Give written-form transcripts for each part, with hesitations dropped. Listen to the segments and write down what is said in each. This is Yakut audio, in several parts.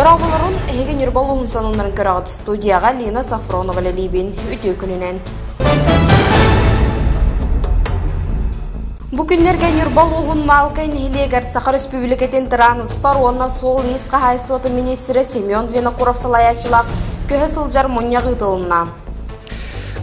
Дорооболорун, эһиги Ньурба улууһун сонуннарын көрөҕүт. Студияҕа Лина Сафронова үлэлиибин. Үтүө күнүнэн. Бу күннэргэ Ньурба улууһун Маалкай нэһилиэгэр Саха Өрөспүүбүлүкэтин тырааныспар уонна суол-иис хаһаайыстыбатын миниистирэ Семен Винокуров салайааччылаах көһө сылдьар мунньах ыытылынна.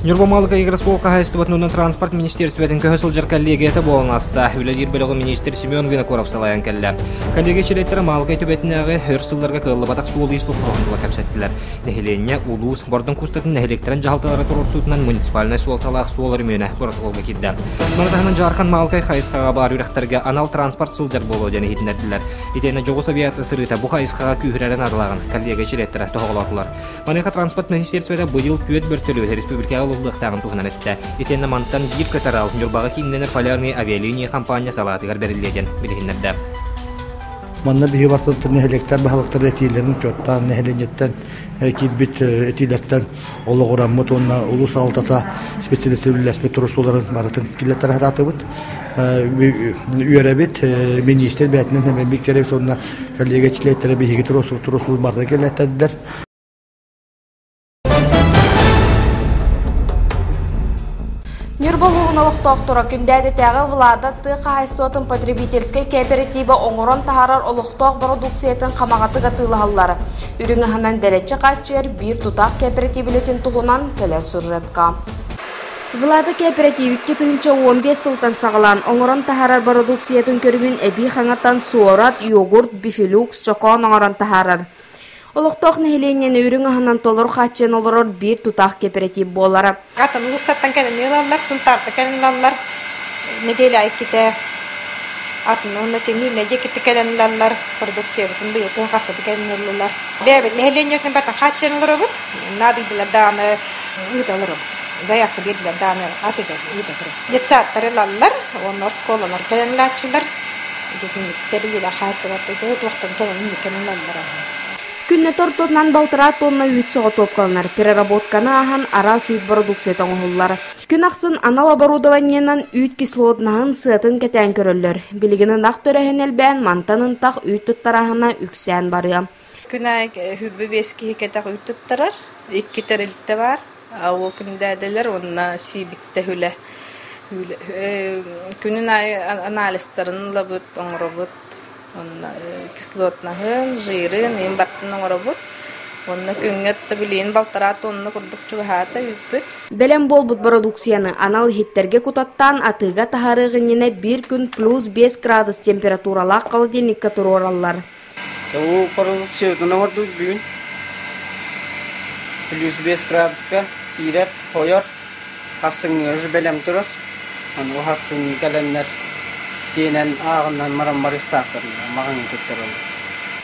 Ньурба Маалыкайыгар суол хаһаайыстыбатын уонна транспорт министиэристибэтин көһө сылдьар коллегията буолан ааста. Үлэлиир бөлөҕү миниистир Семен Винокуров салайан кэллэ. Коллегия чилиэттэрэ Маалыкай түбэтинээҕи өр сылларга кыаллыбатах суол-иис боппуруоһун тула кэпсэттилэр. Нэһилиэнньэ, улуус, Бордоҥ куустатын нэһилиэктэрин дьаһалталара туруорсуутунан муниципальнай суолталаах суол өрөмүөнэ протоколга киирдэ. Маны таһынан Дьаархан Маалыкай хайысхаҕа баар үрэхтэргэ анал транспорт сылдьар буолуо диэн иһитиннэрдилэр. Итиэннэ дьоҕус авиация сырыыта бу хайысхаҕа күүһүрэрэ наадалааҕын коллегия чилиэттэрэ тоһоҕолоотулар. Маныаха транспорт министиэристибэтэ быйыл түөрт бөртөлүөт республикаҕа ылыллыахтааҕын туһунан эттэ. Итиэннэ мантан биир көтөр аал Ньурбаҕа кииннэнэр Полярные авиалинии хампаанньа салаатыгар бэриллиэ диэн билиһиннэрдэ. Манна биһи бартыттан нэһилиэктэр баһылыктар этиилэрин учуоттаан нэһилиэнньэттэн киирбит этиилэртэн олоҕураммыт уонна улуус салалтата специалистар үлэлэспит турусууларын барытын киллэртэрэ сатаатыбыт. Үөрэбит, миниистир бэйэтинэн эмэммит уонна коллега чилиэттэрэ биһиги туруорсубут барытын кэллэттэрдилэр. Ньурба улууһун олохтоохторо Күндээдэтээҕи Влада тыа хаһаайыстыбатын потребительскай кээпэрэтиибэ оҥорон таһаарар олохтоох бородууксуйатын хамаҕатык атыылаһаллар. Үрүҥ аһынан дэлэччи хааччыйар биир тутаах кээпэрэтиибилэтин туһунан кэлэр сюжетка. Влада кээпэрэтиип 2015 сылтан саҕалаан оҥорон таһаарар бородууксуйатын көрүҥүн эбии хаҥатан суорат, йогурт, бифилюкс, чокоон оҥорон таһаарар. Олохтоох нэһилиэнньэни үрүҥ аһынан толору хааччыйан олорор биир тутаах кэпэрэтиип буолара. Атын улуустартан кэлэн ылаллар, Сунтаарта кэлэн ылаллар, нэдиэлэ иккитэ атын уонна Миирнэ дьиэкитэ кэлэн ылаллар, продукциябытын быйылтын хассаты кэлэн ыллылар. Бэйэбит нэһилиэнньэтин барытын хааччыйан олоробут, наадыйдылар даҕаны ыыта олоробут. Заявка биэрдилэр даҕаны атыгар ыыта олоробут. Детсадтар ылаллар, уонна оскуолалар кэлэн ылааччылар. Тэрилилэ хаачыстыбата туохтан кэлэн инниккэн ылаллара. Күннэтэ ортотунан балтараа тонна үүт соҕотуопкаланар, переработканы ааһан араас үүт бородууксуйата оҥоһуллар. Күн ахсын анал оборудованиенан үүт кислотнаһын сыатын кэтээн көрөллөр. Билигин ынах төрөһөн элбээн, мантан ынтах үүт туттарааһына үксээн барыа. Күн аайы хүрбэ биэс киһи кэтэх үүт туттарар. Икки тэрилтэ баар. Ол күндээдэлэр уонна сиибиктэ хүлэ. Күнүн аайы анализтарын ылабыт, оҥоробут. Онно кислотнаһын, жирын, иин баттын оҥоробут. Уонна күҥҥэ билигин балтараа тонна курдук чугаһаата үүппүт. Бэлэм буолбут бородууксуйаны анал иһиттэргэ кутаттаан атыыга таһаарыах иннинэ биир күн плюс 5 градус температуралаах холодильникка туруораллар. Уу продукциятын оҥордубут бүгүн. Плюс 5 градуска киирэр, хойор, хассыҥҥа уже бэлэм турар. Аны хассыҥҥы кэлэннэр тиэнэн ааҕыннан маран барыахтаахтар маҕаҥы туттараллар.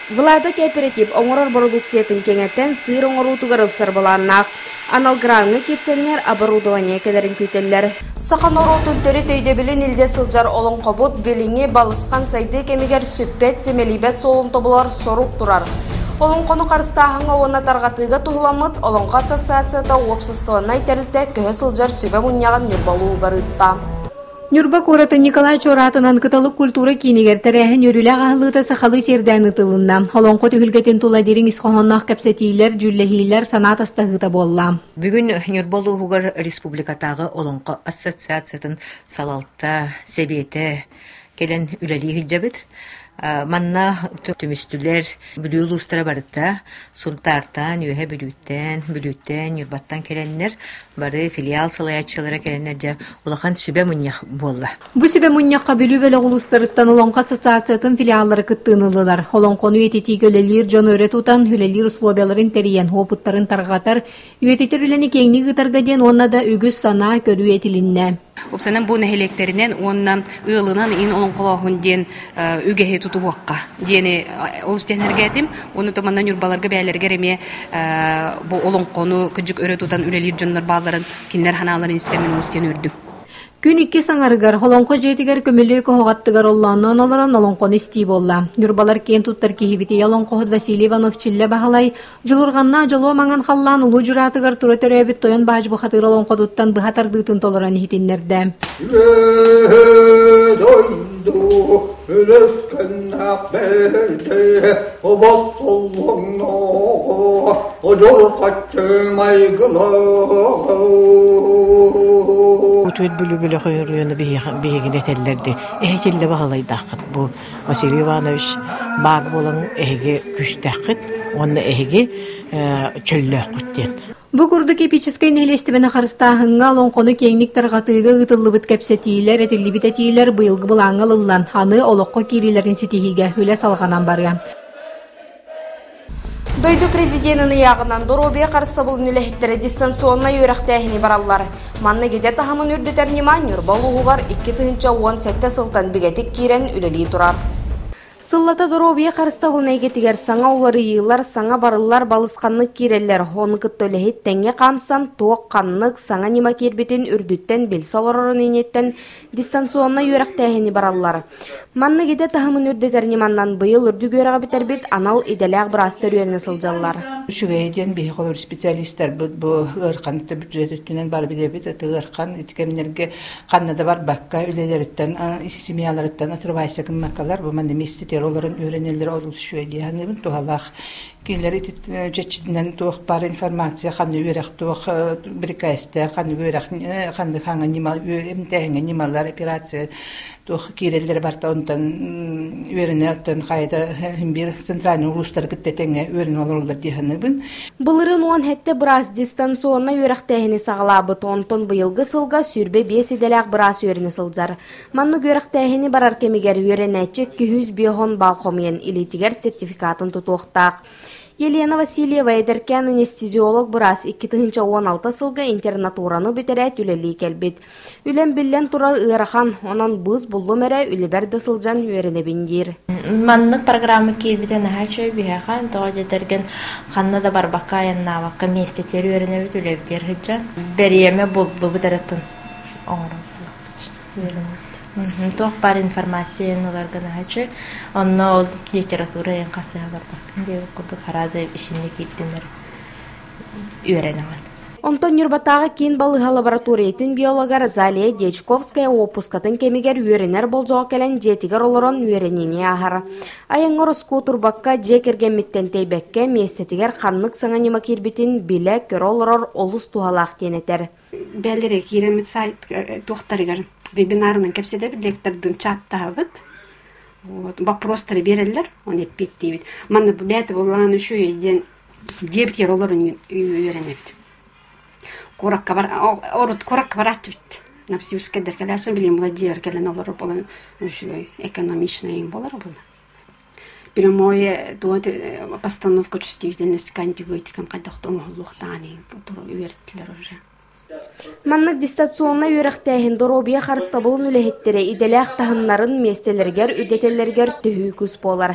Влада кооператив оҥорор бородууксуйатын кэҥэтэн сыыр оҥоруутугар ылсар былааннаах. Анал граҥҥа киирсэннэр оборудование кэлэрин күүтэллэр. Саха норуотун төрүт өйдөбүлүн илдьэ сылдьар олоҥхобут билиҥҥи балысхан сайдыы кэмигэр сүппэт, симэлийбэт суолун тобулар сорук турар. Олоҥхону харыстааһыҥҥа уонна тарҕатыыга туһуламмыт Олоҥхо ассоциацията уопсастыбаннай тэрилтэ көһө сылдьар сүбэ мунньаҕын Ньурба улууһугар ыытта. Ньурба куоратын Николай Чуораатынан Кыталык культура киинигэр тэрээһин үөрүүлээх аһыллыыта сахалыы сиэрдээн ыытылынна. Олоҥхо түһүлгэтин тула дириҥ ис хоһоонноох кэпсэтиилэр, дьүүллэһиилэр, санаа атастаһыыта буолла. Бүгүн Ньурба улууһугар республикатааҕы Олоҥхо ассоциациятын салалта сэбиэтэ кэлэн үлэлии сылдьабыт. Манна түмүстүлэр Бүлүү улуустара барыта Сунтаартан, Үөһэ Бүлүүттэн, Бүлүүттэн, Ньурбаттан кэлэннэр бары филиал салайааччылара кэлэннэр дьэ улахан сүбэ мунньах буолла. Бу сүбэ мунньахха Бүлүү бөлөх улуустарыттан Олоҥхо ассоциациятын филиаллара кыттыыны ыллылар. Олоҥхону үйэтитиигэ үлэлиир дьону өрө тутан, үлэлиир условияларын тэрийэн, уопуттарын тарҕатар, үйэтитэр үлэни киэҥник ыытарга диэн уонна да үгүс санаа көрүү этилиннэ. Уопсайынан бу нэһилиэктэринэн уонна ыалынан ин олоҥхолооһун диэн үгэһи тутуһуохха диэни олус диэн эргээтим. Уонна то манна Ньурбаларга бэйэлэригэр эмиэ бу олоҥхону кыдьык өрө тутан үлэлиир дьоннор баалларын кинилэр санааларын истэммин олус диэн үөрдүм. Күн иккис аҥарыгар Олоҥхо дьиэтигэр көмүлүөк оһох аттыгар оллоонноон олорон олоҥхону истии буолла. Ньурбалар киэн туттар киһибитий олоҥхоһут Василий Иванов-Чиллэ Баһылай Дьулурҕаннаах дьолуо маҥан халлаан улуу дьураатыгар тура төрөөбүт тойон баадьы бухатыыр олоҥхотуттан быһа тардыытын толорон иһитиннэрдэ. Дойду Үлүскэннээх бэрдэ обоссоллоҥноҕо одьурҕаччы майгылааҕа. Үтүөт бүлүү бөлөх өрүөнү биһигини этэллэр дии. Эһи баһылайдааххыт бу Василий Иванович баар буолан эһиги күүстээххит уонна эһиги чөллөөххүт диэн. Бу курдук эпическэй нэһилиэстибэни харыстааһыҥҥа олоҥхону киэҥник тарҕатыыга ыытыллыбыт кэпсэтиилэр, этиллибит этиилэр быйылгы былааҥҥа ылыллан, аны олоххо киириилэрин ситиһиигэ үлэ салҕанан барыа. Дойду президенин ыйааҕынан доруобуйа харыстабылын үлэһиттэрэ дистанционнай үөрэхтээһини бараллар. Манна идэ таһымын үрдэтэр ньыма Ньурба улууһугар 2017 сылтан бигэтик киирэн үлэлии турар. Сыллата доруобуйа харыстабылын эйгэтигэр саҥа уларыйыылар, саҥа барыллар балысханнык киирэллэр. Ону кытта үлэһит тэҥҥэ хаамсан, туох-ханнык саҥа ньыма киирбитин үрдүттэн билсэ олорорун инниттэн дистанционнай үөрэхтээһини бараллар. Маннык идэ таһымын үрдэтэр ньыманнан быйыл үрдүк үөрэҕи бүтэрбит анал идэлээх быраастар үөрэнэ сылдьаллар. Үчүгэйэ диэн биһиги холобур специалистарбыт бу ыарахан бюджет өттүнэн бары билэбит это ыарахан ити кэмнэргэ ханна да барбакка үлэлэриттэн семьяларыттан отрывайся гыммаккалар бу манна миэстэтигэр олорон үөрэнэллэрэ олус үчүгэй дии саныыбын туһалаах кинилэр ити чэрчитинэн туох баар информация ханна үөрэх туох бирикээстэр ханнык үөрэх ханнык хаҥа ньыма эмтээһиҥҥэ ньымалар операция туох киирэллэрэ барыта онтон үөрэнэ оттон хайда биир центральный улуустары кытта тэҥҥэ үөрэнэ олороллор дии саныыбын. Былырыын 17 быраас дистанционнай үөрэхтээһини саҕалаабыт, онтон быйылгы сылга 25 идэлээх быраас үөрэнэ сылдьар. Маннык үөрэхтээһини барар кэмигэр үөрэнээччи 250 балл хомуйан илиитигэр сертификатын тутуохтаах. Елена Васильева эдэркээн анестезиолог быраас 2016 сылга интернатураны бүтэрээт үлэлии кэлбит. Үлэм биллэн турар ыарахан, онон быыс буллум эрэ үлэбэр да сылдьан үөрэнэбин диир. Маннык программа киирбитэ наһаа үчүгэй биһиэхэ, тоҕо дьэтэргэн ханна да барбакка айаннаабакка миэстэтигэр үөрэнэбит, үлэбитигэр сылдьан. Бэриэмэ буллубут эрэ тун оҥоробут, үөрэнэбит. Туох баар информация ыларга наһаа үчүгэй. Онно ол литература эйэн хасыһа барбаккын диэбит курдук араас ишинни киирдинэр үөрэнэҕин. Онтон Ньурбатааҕы киин балыыһа лабораториятын биолога Розалия Дьячковская уоппускатын кэмигэр үөрэнэр болдьоҕо кэлэн дьиэтигэр олорон үөрэниини ааһар. Айаҥҥа ороскуотурбакка, дьиэ кэргэммиттэн тэйбэккэ, миэстэтигэр ханнык саҥа ньыма киирбитин билэ-көрө олорор олус туһалаах диэн этэр. Бэлэри киирэммит сайт туохтарыгар вебинарынан кэпсэтэбит, лектордыын чаттаһабыт. Вот, вопростары биэрэллэр, оны эппиэттиибит. Манна бэйэтэ буоллаҕына үчүгэй диэн Диэбитигэр олорон үөрэнэбит. Куоракка бар орут куоракка барааччыбыт. Новосибирскайдар кэлээсин билим Владимир кэлэн олорор буолан үчүгэй экономичный болар була. Прямое постановка чувствительности к антибиотикам хайдах оҥоһуллуохтааҕын үөрэттилэр уже. Маннык дистанционнай үөрэхтээһин доруобуйа харыстабылын үлэһиттэрэ идэлээх таһымнарын миэстэлэригэр үрдэтэллэригэр төһүү күүс буолар.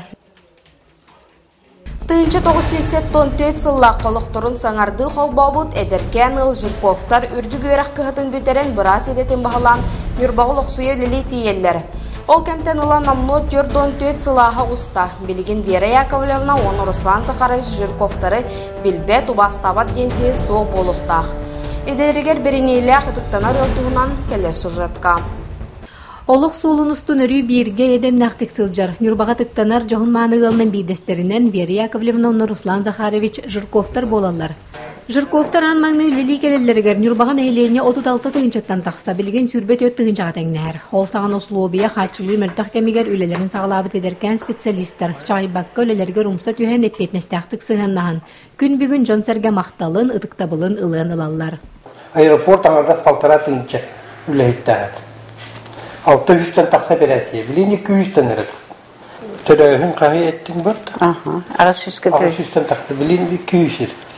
1974 сыллаах олохторун саҥардыы холбообут эдэркээн ыал Жирковтар үрдүк үөрэх кыһатын бүтэрэн быраас идэтин баһылаан Ньурбаҕа олохсуйа үлэлии тиийэллэр. Ол кэмтэн ыла номнуо 44 сылааһа уста. Билигин Вера Яковлевна уонна Руслан Захарович Жирковтары билбэт, убаастаабат диэн киһи суох буолуохтаах. Идэлэригэр бэриниилээх ытыктанар ыал туһунан кэлэр сюжетка. Олох суолун устун өрүү бииргэ эйэ-дэмнээхтик сылдьар, Ньурбаҕа ытыктанар дьоһун-мааны ыалынан биирдэстэринэн Вера Яковлевна уонна Руслан Захарович Жирковтар буолаллар. Жирковтар аан маҥнай үлэлии кэлэллэригэр Ньурбаҕа нэһилиэнньэ 36 тыһыынчаттан тахса, билигин 24 тыһыынчаҕа тэҥнэһэр. Ол саҕана услуобуйа хааччыллыы мөлтөх кэмигэр үлэлэрин саҕалаабыт эдэркээн специалистар чаҕыйбакка үлэлэригэр умса түһэн эппиэтинэстээхтик сыһыаннаһан, күн бүгүн дьон-сэргэ махталын, ытыктабылын ылыан ылаллар. Аэропорт аҥардас полтора тыһыынча үлэһиттээх этэ. Алта үстэн тахса эпэрээссийэ. Билигин икки үстэн эрэ Төрөөһүн хаһы эттиҥ бат? Арас сүүскэ Аҕыс үстэн тахса. Билигин 200 этибит.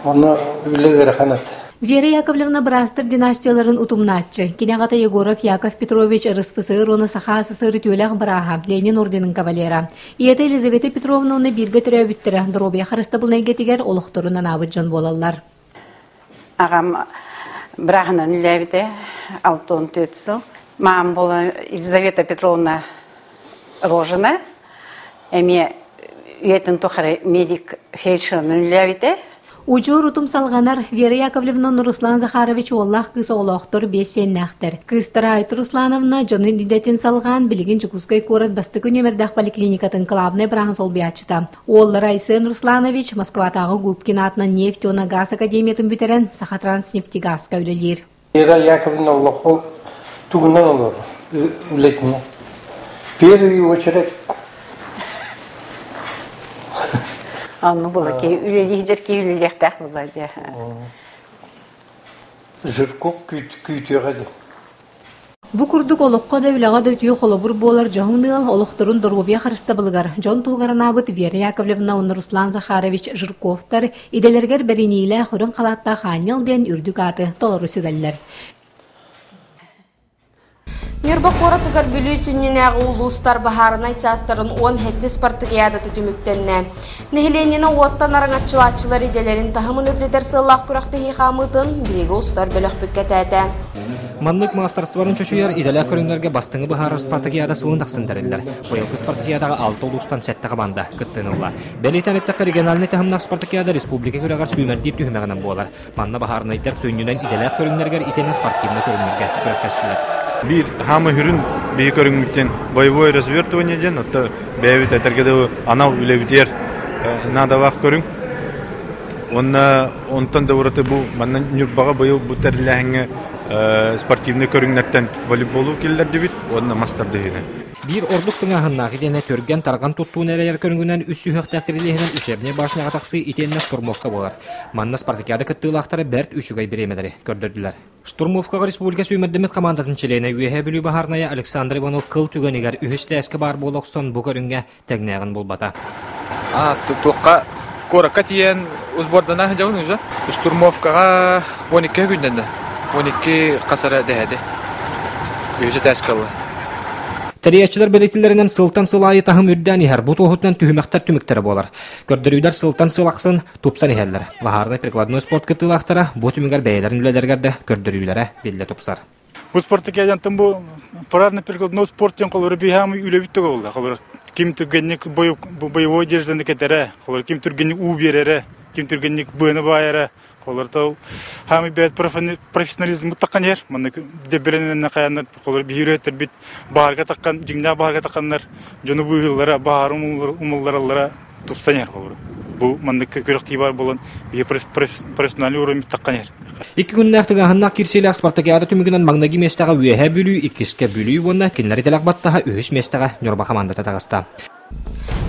Онно үлэ ыарахан этэ. Вера Яковлевна быраастар династияларын утумнааччы, кини аҕата Егоров Яков Петрович РСФСР уонна Саха СССР үтүөлээх бырааһа, Ленин орденын кавалера. Ийэтэ Елизавета Петровна уонна бииргэ төрөөбүттэрэ доруобуйа харыстабылын эйгэтигэр олохторун анаабыт дьон буолаллар. Аҕам бырааһынан үлээбитэ 64 сыл. Маам буола Елизавета Петровна Рожина эмиэ үйэтин тухары медик фельдшерынан үлээбитэ. Удьуор утум салҕанар Вера Яковлевна Руслан Захарович уоллаах кыыс оҕолоохтор биэс сиэннээхтэр. Кыыстара Айта Руслановна дьонун идэтин салҕаан билигин Дьокуускай куорат бастакы нүөмэрдээх поликлиникатын кылаабынай бырааһын солбуйааччыта. Уоллара Айсен Русланович Москватааҕы Губкин аатынан нефть уонна газ академиятын бүтэрэн Сахатранснефтегазка үлэлиир. Вера Яковлевна олоххо тугунан олорор үлэтинэн? В первую очередь Онну була ки үлэлиһдер ки үлэлиэхтээх була дьэ. Жирков күүтүөҕэ дии. Бу курдук олоххо да үлэҕэ да үтүө холобур буолар дьоһун ыал олохторун доруобуйа харыстабылыгар дьон туһугар анаабыт Вера Яковлевна уонна Руслан Захарович Жирковтар идэлэригэр бэриниилээх үрүҥ халааттаах аанньал диэн үрдүк ааты толору сүгэллэр. Ньурба куоратыгар Бүлүү сүнньүнээҕи улуустар баһаарынай чаастарын 17 спартакиадата түмүктэннэ. Нэһилиэнньэни уоттан араҥаччылааччылар идэлэрин таһымын үрдэтэр сыаллаах күрэхтэһии хаамыытын биһиги устар бөлөхпүт кэтээтэ. Маннык маастарыстыбаны чочуйар идэлээх көрүҥнэргэ бастыҥы быһаарар спартакиада сылын тахсан тэриллэр. Быйылгы спартакиадаҕа алта улуустан сэттэ хамаанда кыттыыны ылла. Бэлиэтээн эттэххэ, региональнай таһымнаах спартакиада республика күрэҕэр сүүмэрдиир түһүмэҕинэн буолар. Манна баһаарынайдар сүнньүнэн идэлээх көрүҥнэригэр итиэннэ спортивнай көрүҥнэргэ күрэхтэстилэр. Биир хаамы хүрүн биһи көрүҥмүттэн боевое развертывание диэн, отто бэйэбит этэргэ дылы анал үлэбитигэр наадалаах көрүҥ. Уонна онтон да ураты бу манна Ньурбаҕа быйыл бу тэриллээһиҥҥэ спортивнай көрүҥнэртэн волейболу киллэрдибит уонна мас тардыһыыны. Биир ордук тыҥааһыннаах итиэннэ түргэн тарҕан туттууну эрэйэр көрүҥүнэн үс сүһүөхтээх кирилиэһинэн учебнай башняҕа тахсыы итиэннэ штурмовка буолар. Манна спартакиада кыттыылаахтара бэрт үчүгэй бириэмэлэри көрдөрдүлэр. Штурмовкаҕа республика сүүмэрдэммит хамаандатын чилиэнэ Үөһээ Бүлүү баһаарынайа Александр Иванов кыл түгэнигэр үһүс тээскэ баар буола охсон бу көрүҥҥэ тэҥнээҕин булбата. Туохха куоракка тиийэн сбордана сылдьабын уже. Штурмовкаҕа 12 күннэннэ. 12 хас эрэ дэһэти. Үһүс этээскэ ылла. Тэрийээччилэр бэлиэтииллэринэн сылтан сыл аайы таһым үрдээн иһэр. Бу туоһутунан түһүмэхтэр түмүктэрэ буолар. Көрдөрүүлэр сылтан сыл ахсын тупсан иһэллэр. Баһаарынай прикладной спорт кыттыылаахтара бу түмүгэр бэйэлэрин үлэлэригэр да көрдөрүүлэрэ биллэ тупсар. Бу спартакиадантан бу парадно-прикладной спорт диэн холобура биһаамы үлэбит туга буолла. Холобура ким түргэнник боевой одежданы кэтэрэ, холобура ким түргэнник уу биэрэрэ, ким түргэнник быаны баайара, холобура тол хаамы бэйэт профессионализм таххан иһэр. Манна дэбирэнэн хайаннар холобура биһири өттөрбүт баарга таххан, дьиҥнээх баарга тахханнар дьону быыһыыллара, баары умуллараллара тупсан иһэр холобура. Бу маннык күрэхтии баар буолан биһи профессиональный уровень таххан иһэр. Икки күннээх тыҥааһыннаах киирсиилээх спартакиада түмүгүнэн маҥнайгы миэстэҕэ Үөһээ Бүлүү, иккискэ Бүлүү уонна кинилэри тэлэх баттаһа үһүс миэстэҕэ Ньурба хамаандата таҕыста.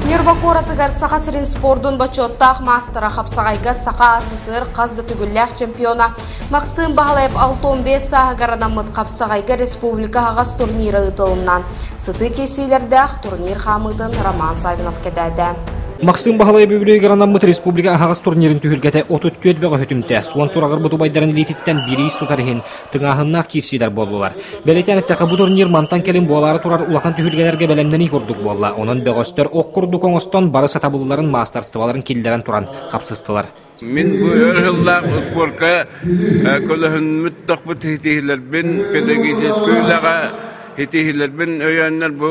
Ньурба куоратыгар Саха сирин спордун бочуоттаах маастара хапсаҕайга Саха АССР хас да төгүллээх чемпиона Максим Баһылаев 65 сааһыгар анаммыт хапсаҕайга республика аһаҕас турнира ыытылынна. Сытыы киирсиилэрдээх турнир хаамыытын Роман Савинов кэтээтэ. Максим Баһылай Бүлүүгэ анаммыт республика аһаҕас турнирын түһүлгэтэ 34 бөҕөһү түмтэ. Суон сураҕырбыт убайдарын илиититтэн бириис тутар иһин тыҥааһыннаах киирсиилэр буоллулар. Бэлиэтээн эттэххэ, бу турнир мантан кэлин буолаары турар улахан түһүлгэлэргэ бэлэмнэнии курдук буолла. Онон бөҕөстөр ох курдук оҥостон бары сатабылларын, маастарыстыбаларын киллэрэн туран хапсыстылар. Мин бу өр сыллаах успуорка көлөһүммүт тохпут ситиһиилэрбин, педагогическай үлэҕэ ситиһиилэрбин өйөөннөр бу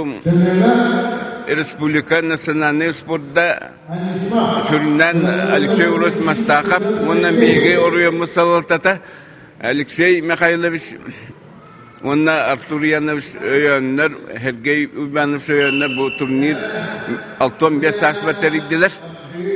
республика национальнай спорда сүрүннээн Алексей Урос Мастахов уонна биһиги оройуоммут салалтата Алексей Михайлович уонна Артур Янович өйөөннөр, Сергей Иванович өйөөннөр бу турнир 65 сааспар тэрийдилэр.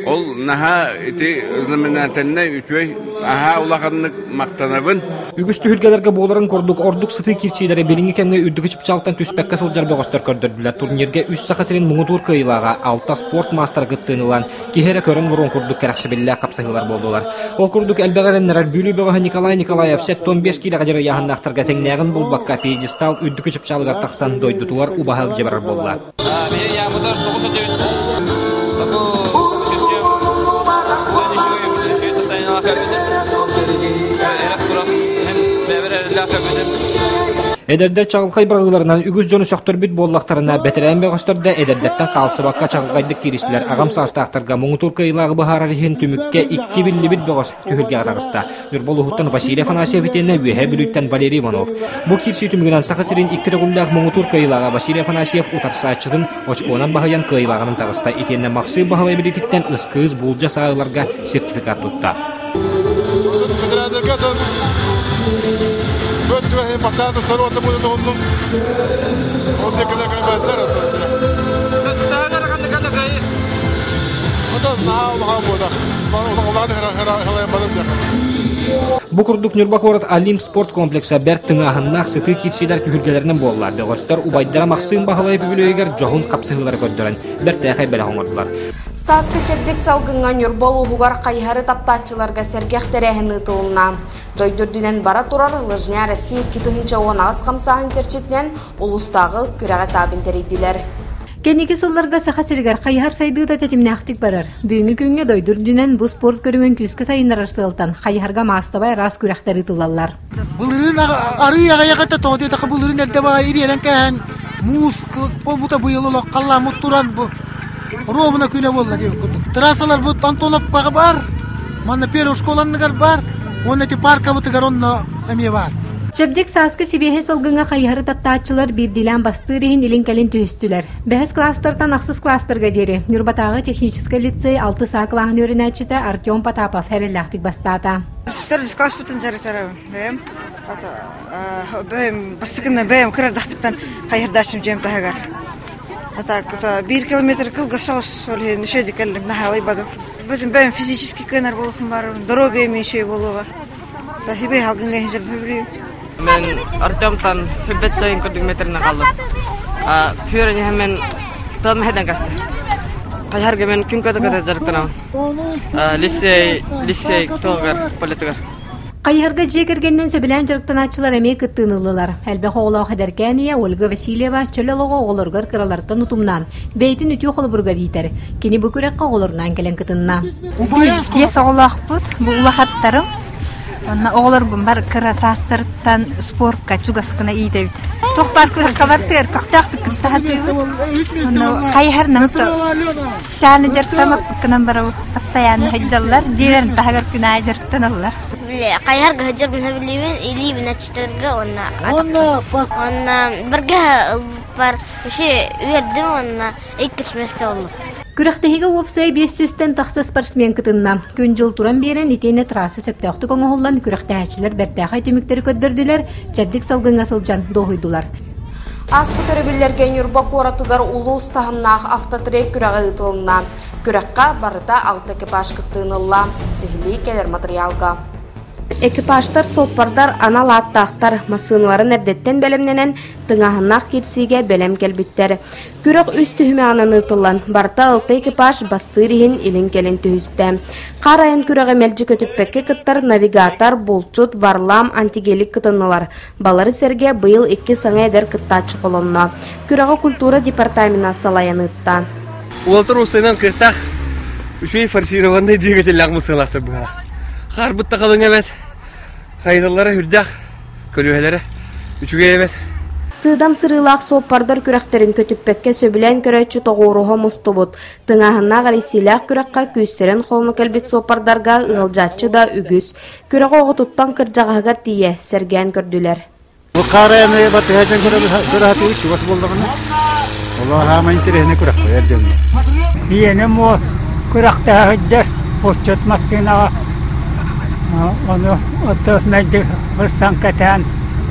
Ол наһаа ити знаменательнай үчүгэй, наһаа улаханнык махтанабын. Үгүс түһүлгэлэргэ буоларын курдук ордук сытыы киирсиилэри билиҥҥи кэмҥэ үрдүкү чыпчаалтан түспэккэ сылдьар бөҕөстөр көрдөрдүлэр. Турнирга үс Саха сирин муҥутуур кыайыылааҕа алта спорт маастара кыттыыны ылан, киһи эрэ көрөн олоруон курдук кэрэхсэбиллээх хапсыһыылар буоллулар. Ол курдук элбэх эрэннэрэр Бүлүү бөҕөһө Николай Николаев 75 киилэҕэ дьарыйааһыннаахтарга ыйааһыннаахтарга тэҥнээҕин булбакка пьедестал үрдүкү чыпчаалыгар тахсан дойдутугар убаһа илдьэ барар буолла. Эдэрдэр чаҕылхай быраҕыыларынан үгүс дьону сөхтөрбүт буоллахтарына, бэтэрээн бөҕөстөр да эдэрдэртэн хаалсыбакка чаҕылхайдык кииристилэр. Аҕам саастаахтарга муҥутуур кыайыылааҕы быһаарар иһин түмүккэ икки биллибит бөҕөс түһүлгэҕэ таҕыста. Ньурба улууһуттан Василий Афанасьев итиэннэ Үөһээ Бүлүүттэн Валерий Иванов. Бу киирсии түмүгүнэн Саха сирин икки төгүллээх муҥутуур кыайыылааҕа Василий Афанасьев утарсааччытын очкуонан баһыйан кыайыылааҕынан таҕыста итиэннэ Махсыым Баһылай билиититтэн ыскыыс буулдьа саа ыларга сертификат тутта. Түбэһин бастаан тустар уота буолу тоһуннум. Ол диэкилэр кэлбэтилэр. Таһыгар ханнык ханнык Отон наһаа улахан буолах. Улахан хара барым диэхэ. Бу курдук Ньурба куорат Олимп спорт комплекса бэрт тыҥааһыннаах сытыы киирсиилэр түһүлгэлэринэн буолла. Бөҕөстөр убайдара Махсыым Баһылайып үбүлүөйүгэр дьоһун хапсыһыылары көрдөрөн бэртээхэй бэлэх оҥордулар. Сааскы чэбдик салгыҥҥа Ньурба улууһугар хайыһары таптааччыларга сэргэх тэрээһин ыытылынна. Дойду үрдүнэн бара турар Лыжня России 2018 хамсааһын чэрчитинэн улуустааҕы күрэҕи таабын тэрийдилэр. Кэнники сылларга Саха сиригэр хайыһар сайдыыта тэтимнээхтик барар. Бүгүҥҥү күҥҥэ дойду үрдүнэн бу спорт көрүҥүн күүскэ сайыннарар сыалтан хайыһарга маассабай араас күрэхтэр ыытыллаллар. Былырыын арыы аҕыйах этэ тоҕо диэтэххэ былырыын эрдэ баҕайы ириэрэн кээһэн муус буолбута быйыл олох халлааммыт туран бу ровно күнэ буолла диэбит курдук. Трассаларбыт Антоновкаҕа баар, манна первый школа анныгар баар, уонна ити паркабытыгар онно эмиэ баар. Чэбдик сааскы сибиэһэй салгыҥҥа хайыһары таптааччылар биирдиилээн бастыыр иһин илин-кэлин түһүстүлэр. Бэһис класстартан ахсыс класстарга диэри Ньурбатааҕы техническэй лицей алтыс А кылааһын үөрэнээччитэ Артем Потапов эрэллээхтик бастаата. Сестер класспытын дьарыктарабын бэйэм. Бэйэм бастакына бэйэм кырардахпыттан хайырдаачым дьиэм таһыгар. А так биир километр кылгас соҕус ол иһин үчүгэйдик кэллим наһаалайбатым. Бүтүн бэйэм физически кыанар буолуохпун баарым, здоровьем үчүгэй буолуоҕа. Хибей халгыҥҥа иһин сөбүлүүм. Мен Артемтан хүббет сайын курдук метринэ қалдым. Пүөрен иһэн тыл мэһэдэн касты. Хайарга мен күн көтө көтө дьарыктанабын. Лицей, лицей туогар, политигар. Хайыһарга дьиэ кэргэнинэн сөбүлээн дьарыктанааччылар эмиэ кыттыыны ыллылар. Элбэх оҕолоох эдэркээн ийэ Ольга Васильева чөл олоҕу оҕолоругар кыраларыттан утумнаан, бэйэтин үтүө холобуругар иитэр. Кини бу күрэххэ оҕолорунаан кэлэн кытынна. Биэс оҕолоохпут, бу улахаттарым. Онно оҕолорбун бар кыра саастарыттан спортка чугаскына иитэбит. Туох баар күрэххэ бартыгар көхтөөхтүк кытта сатыыбыт. Онно хайыһарынан специально дьарыктаммаппыккынан барабыт. Постоянно сылдьаллар. Дьиэлэрин таһыгар күн аайы дьарыктаналлар. Хайыһарга сылдьарбын сөбүлүүбүн, илиибин аччытарга уонна уонна бырга ылбыппар үчү үөрдүм уонна иккис миэстэ буоллум. Күрэхтэһиигэ уопсайа 500-тэн тахса спортсмен кытынна. Күн-дьыл туран биэрэн, итиэннэ трасса сөптөөхтүк оҥоһуллан, күрэхтэһээччилэр бэртээхэй түмүктэри көрдөрдүлэр, чэбдик салгыҥҥа сылдьан дуоһуйдулар. Ааспыт өрөбүллэргэ Ньурба куоратыгар улуус таһымнаах автотрек күрэҕэ ыытылынна. Күрэххэ барыта алта экипаж кыттыыны ылла. Сиһилии кэлэр матырыйаалга. Экипажтар, суоппардар анал ааттаахтар, массыыналарын эрдэттэн бэлэмнэнэн, тыҥааһыннаах киирсиигэ бэлэм кэлбиттэр. Күрэх үс түһүмэҕинэн ыытыллан, барыта алта экипаж бастыыр иһин илин-кэлин түһүстэ. Хаар айан күрэҕи мэлдьи көтүппэккэ кыттар навигатор, булчут, Варлам, антигелик кытыннылар. Балары сэргэ быйыл икки саҥа эдэр кыттааччы холонно. Күрэҕи культура департамена салайан ыытта. Уолтар уопсайынан кыахтаах үчүгэй форсированный двигателлээх массыыналаахтар быһалаах. Хаарбыт да халыҥ эбэт, хайыталлара үрдээх, көлүөһэлэрэ үчүгэй эбэт. Сыыдам сырыылаах суоппардар күрэхтэрин көтүппэккэ сөбүлээн көрөөччү тоҕуоруһа мустубут. Тыҥааһыннаах эрийсиилээх күрэххэ күүстэрин холоно кэлбит суоппардарга ыалдьааччы да үгүс. Күрэҕи оҕотуттан кырдьаҕаһыгар тиийэ сэргээн көрдүлэр. Бу хаарайаны батыһа дьон көрө чугас буоллаҕына, олоо хаама интэриэһинэй күрэх эр дьоҥҥо. Иэним уол күрэхтэһэ сылдьар булчут массыынаҕа ону ото мэлдьи ырсан кэтээн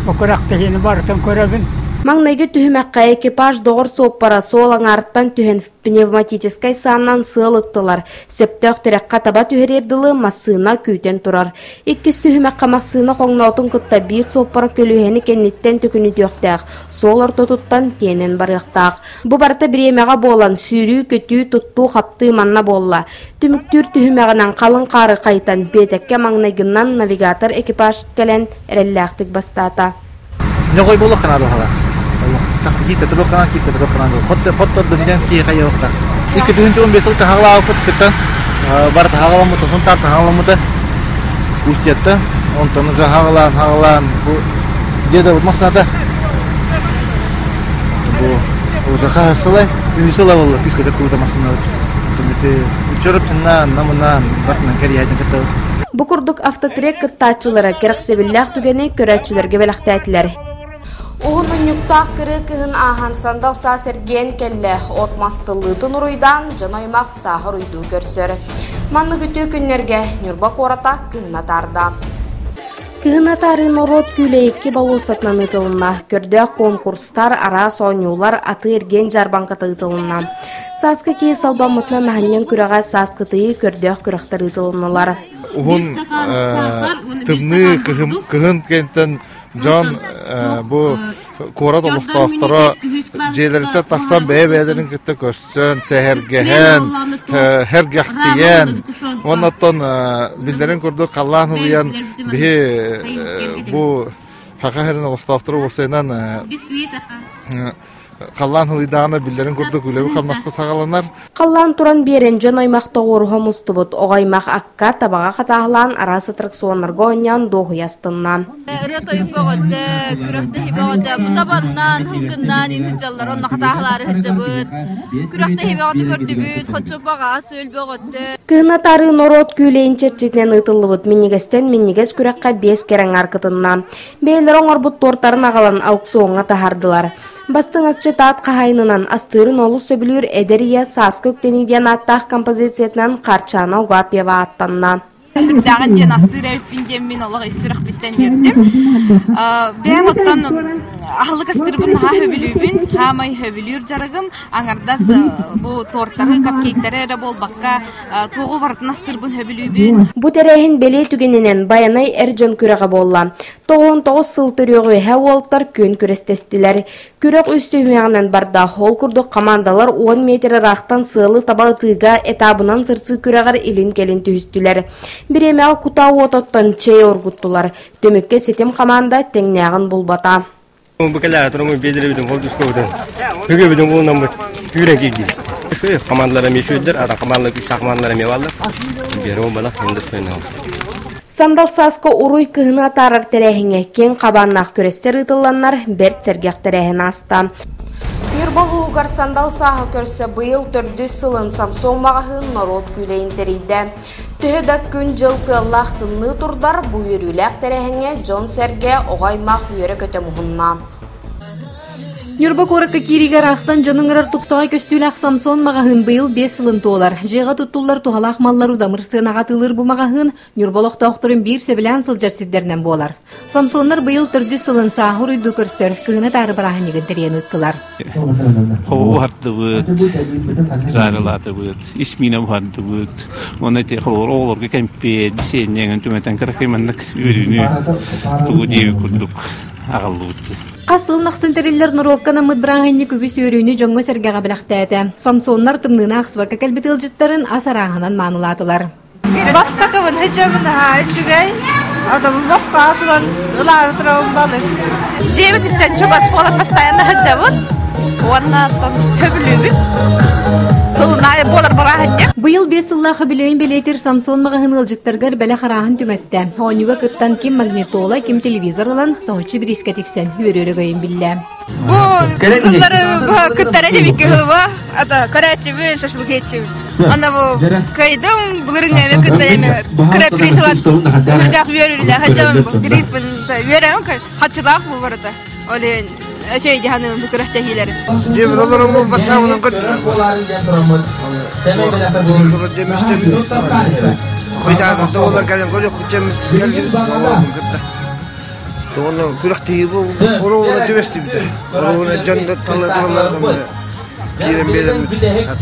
бу күрэхтэһиини барытын көрөбүн. Маҥнайгы түһүмэххэ экипаж доҕор суоппара суол аҥаарыттан түһэн Пневматическай саанан сыал ыттылар, сөптөөх тирэххэ таба түһэриэр дылы массыына күүтэн турар. Иккис түһүмэххэ массыына хоҥноотун кытта биир суоппара көлүөһэни кэнниттэн төкүнүтүөхтээх, суол ортотуттан тиэнэн барыахтаах. Бу барыта бириэмэҕэ буолан, сүүрүү-көтүү, туттуу-хаптыы манна буолла. Түмүктүүр түһүмэҕинэн халыҥ хаары хайытан, биэтэккэ маҥнайгынан навигатор экипаж кэлэн эрэллээхтик бастаата. Ньоҕой буолуох канаа баһалаах. Киисэ туруох канаа, киисэ туруох канаа. Хоттордум диэн киһи хайыахтаах. 2015 сыл таһаҕалаабыппыт кыттан бар таһаҕаламмыт, Сунтаар таһаҕаламмыта Устьяттан. Онтон уже хаҕалаан, хаҕалаан бу деда массыната бу уже хаһыс сылай, үһүс сыла буолла күүскэ кыттыбыта массыынабыт. Онтон ити учуруптуннаан, намынаан, бартынан кэрийээчэн кыттабыт. Бу курдук автотрек кыттааччылара кэрэхсэбиллээх түгэни көрөөччүлэргэ бэлэхтээтилэр. Уһун унньуктаах кырыы кыһын ааһан сандал саас эргийэн кэллэ. От мас тыллыытын уруйдаан, дьон аймах сааһы уруйдуу көрсөр. Маннык үтүө күннэргэ Ньурба куората кыһын атаарда. Кыһын атаарыы норуот күүлэйикки болуоссатынан ыытылынна. Көрдөөх конкурстар, араас оонньуулар, атыы-эргиэн дьаарбаҥката ыытылынна. Сааскы киһи салбаммытынан аһынньан күрэҕэ сааскытыйыы көрдөөх күрэхтэр ыытылыннылар. Уһун тымныы кыһын кэнтэн дьон бу куорат олохтоохторо дьиэлэриттэн тахсан бэйэ-бэйэлэрин кытта көрсөн, сэһэргэһэн, сэргэхсийэн, уонна оттон биллэрин курдук халлаан улуйан биһи бу Саха сирин олохтоохторо уопсайынан халлаан ылыйдаҕына биллэрин курдук үлэбит-хамнаспыт саҕаланар. Халлаан туран биэрэн дьон аймах тоҕуоруһа мустубут. Оҕо аймах акка, табаҕа хатааһылаан араас аттракционнарга оонньоон дуоһуйа астынна. Ырыа-тойук бөҕөтө, күрэхтэһии бөҕөтө, бу табаннан, һылгыннаан иин сылдьаллар, онно хатааһылаары сылдьабыт. Күрэхтэһии бөҕөтө көрдүбүт, хоччуппаҕа ас-үөл бөҕөтө. Кыһын атаарыы норуот күүлэйин чэрчитинэн ыытыллыбыт минньигэстэн минньигэс күрэххэ биэс кэрэҥ кытынна. Бэйэлэрэ оҥорбут туортарын аҕалан аукциоҥҥа таһаардылар. Бастыҥ асчыт аат хаһаайынынан астыырын олус сөбүлүүр эдэр ийэ Сааскы үктэнии диэн ааттаах композициятынан Харчана Угапьева ааттанна. Үрдээҕин диэн астыыр эбиппин диэн мин олох ис сүрэхпиттэн үөрдүм. Бэйэм оттон аһылык астыырбын наһаа сөбүлүүбүн. Хаамай сөбүлүүр дьарыгым. Аҥардас бу тортары, капкейктары эрэ буолбакка, туоҕу барытын астыырбын сөбүлүүбүн. Бу тэрээһин бэлиэ түгэнинэн Байанай эр дьон күрэҕэ буолла. 99 сыл төрүөҕү эһэ уолтар күөн күрэстэстилэр. Күрэх үс түһүмэҕинэн барда. Ол курдук хамаандалар 10 метр ыраахтан сыалы таба ытыыга этабынан сырсыы күрэҕэр илин-кэлин түһүстүлэр. Бириэмэҕэ кутаа уототтон чэй оргуттулар. Түмүккэ ситим хамаанда тэҥнээҕин булбата. Бу кэлээ туруму биэдэрибитин холдускобутун үгөбүтүн булунаммыт түүрэн киирдибит. Командалар эмиэ үчүгүйдэр, ата командалар күстээх командалар эмиэ бааллар. Биэрэ буолбатах, индустриальный. Сандал сааска уруй кыһыны атаарар тэрээһиҥҥэ киэҥ хабааннаах күрэстэр ыытылланнар бэрт сэргэх тэрээһин ааста. Ньурба улууһугар сандал сааһы көрсө быйыл төрдүс сылын Самсон маҕаһыын норуот күүлэйин тэрийдэ. Төһө да күн-дьыл тыаллаах тымныы турдар, бу үөрүүлээх тэрээһиҥҥэ дьон-сэргэ, оҕо-аймах үөрэ-көтө муһунна. Ньурба куоракка киириигэ ыраахтан дьон ыҥырар тупсаҕай көстүүлээх Самсон маҕаһыын быйыл биэс сылын туолар. Дьиэҕэ туттуллар туһалаах маллар удамыр сыанаҕа атыылыыр бу маҕаһыын Ньурба олохтоохторун биир сөбүлээн сылдьар сирдэринэн буолар. Самсоннар быйыл төрдүс сылын сааһы уруйдуу көрсөр кыһыны таары бырааһынньыгын тэрийэн ыыттылар. Хобу буһардыбыт, жарылаатыбыт, ис миинэ буһардыбыт. Уонна ити холобур оҕолорго кэмпиэт, бисиэнньэ түмэтэн кыракый маннык үөрүүнү тугу диэбит курдук аҕаллыбыт. Хас сыл ахсын тэриллэр норуокка анаммыт бырааһынньык үгүс үөрүүнү дьоҥҥо-сэргэҕэ бэлэхтээтэ. Самсоннар тымныыны аахсыбакка кэлбит ыалдьыттарын ас арааһынан маанылаатылар. Бастакыбын сылдьабын наһаа үчүгэй. Адамы босхо ылан ылаары турабын балык. Дьиэбититтэн чугас буолан постоянно сылдьабыт. Уонна хөбүлүүбүт. Тылынайы буолар бырааһынньык. Быйыл биэс сыллаах үбүлүөйүн бэлиэтиир Самсон маҕаһыын ыалдьыттаргар бэлэх арааһын түҥэттэ. Оонньууга кыттан ким магнитола, ким телевизор ылан, соһуччу бириискэ тиксэн үөрүү өрөгөйүн биллэ. Бу кыллары кыттара дебикки хылба ата көрөөччүбүн шашлык еччибин. Ана бу кайдым былырын эме кытта эме кыра притылат үрдэх үөрүлэ хадьам притпын үөрәм хачылаах бу барыта. Олен эчей диханы бу күрэхтэһиилери. Дебролорум басабынан кыт. Хуйдаан олар кэлэн көрүк күчем кэлгин кытта. Тоҕону күрэхтэһии бу оруобуна түбэстибитэ. Оруобуна дьон да талла тураллар киирэн биэрэммит биирискэ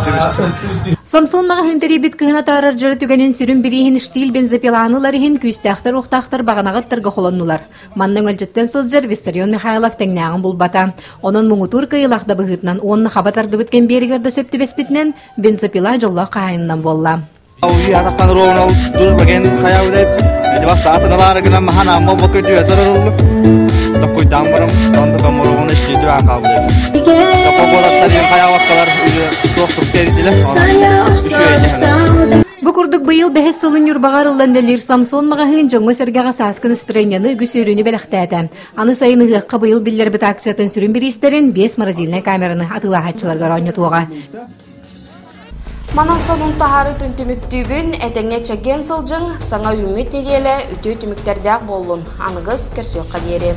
түбэстибит. Самсон маҕаһыын тэрийбит кыһын атаарар дьоро түгэнин сүрүн бирииһин штиль бензопиланы ылар иһин күүстээхтэр-уохтаахтар баҕанаҕыттарга холоннулар. Манна өҥөлдьөттөн сылдьар Виссарион Михайлов тэҥнээҕин булбата. Онон муҥутуур кыайыылаах да быһыытынан уонна хаба тардыбыт кэмбиэригэр да сөп түбэспитинэн бензопила дьоллоох хаһаайынынан буолла. Уйаатахтан руонал дурбаген хайаулай бастаатыналаары гынан махан амма бокы дүөтөр ырыллы токкуйдаан барам онто коммуругун ишчиитү аакаабылай токко буолаттар иин хайаабаккалар туох туктеридиле үчүгэй Бу курдук быйыл бэһис сылын Ньурбаҕа арыллан үлэлиир Самсон маҕаһыын дьоҥҥо-сэргэҕэ сааскы настроениены үгүс үөрүүнү бэлэхтээтэ. Аны сайын ыһыахха быйыл биллэрбит акциятын сүрүн бириистэрин биэс морозильнай камераны атыылаһааччыларга оонньотуоҕа. Манан сонун таһаарыытын түмүктүүбүн, этэҥҥэ чэгиэн сылдьыҥ, саҥа үүммүт нэдиэлэ үтүө түмүктэрдээх буоллун. Аныгыс көрсүөххэ диэри.